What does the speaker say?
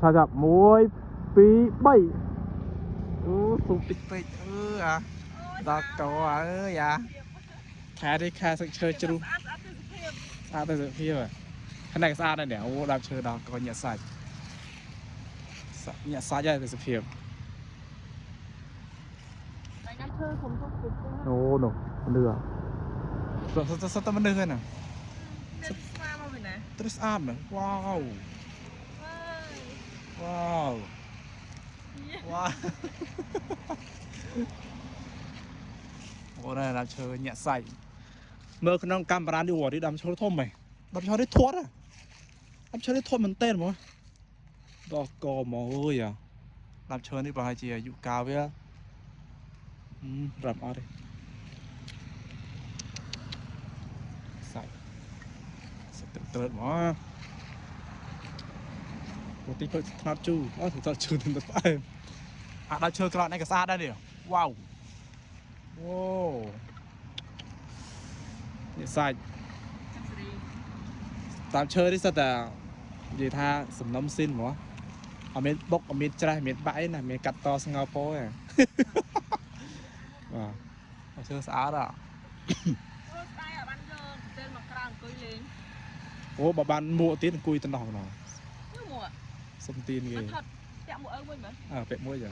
ឆាចាប់1 2 3អូស៊ូមតិចពេកអឺអាដល់កអើយអាខែនេះខែសឹកឈើជ្រុះ ស្អាតស្អាតទេសភាព ស្អាតទៅភាពខណៈស្អាតដែរនេះអូដើមឈើដល់កញាក់សាច់ញាក់សាច់ហើយទេសភាព តែញ៉ាំឈើធំធំគ្រប់គ អូនោះមនុស្សសតសតមនុស្សហ្នឹងណា មានស្មាមកវិញណា ត្រឹស្អាតមែនវ៉ាវវ៉ាវវ៉ាវអូនដើមឈើញាក់សាច់មើលក្នុងកាមេរ៉ានេះអូនេះដើមឈើធំហ៎ដើមឈើនេះធាត់ដើមឈើនេះធាត់មែនតើហ្មងដល់កមកអើយអាដើមឈើនេះប្រហែលជាអាយុកាលវារំអត់ទេសាច់សាច់ត្រើតមកពទីពើថ្នោតជូរអូថ្នោតជូរទៅផ្អែមអាដើមឈើក្រោតនេះក៏ស្អាតដែរនេះវ៉ាវអូនេះសាច់ ចាំសេរី តាមឈើនេះសិតតែនិយាយថាសំណុំស៊ីនហ្មងអត់មានបុកអត់មានច្រេះអត់មានបាក់ឯណាមានកាត់តស្ងោពោឯងបាទឈើស្អាតអ่ะ អូស្ដាយអាបានយកទៅមកក្រៅអង្គុយលេង អូបើបានមួកទៀតអង្គុយតំណោះម្ដង យូរមក សុំទៀនគេ មកថត់ពាក់មួកអើមួយមើល អើពាក់មួយចា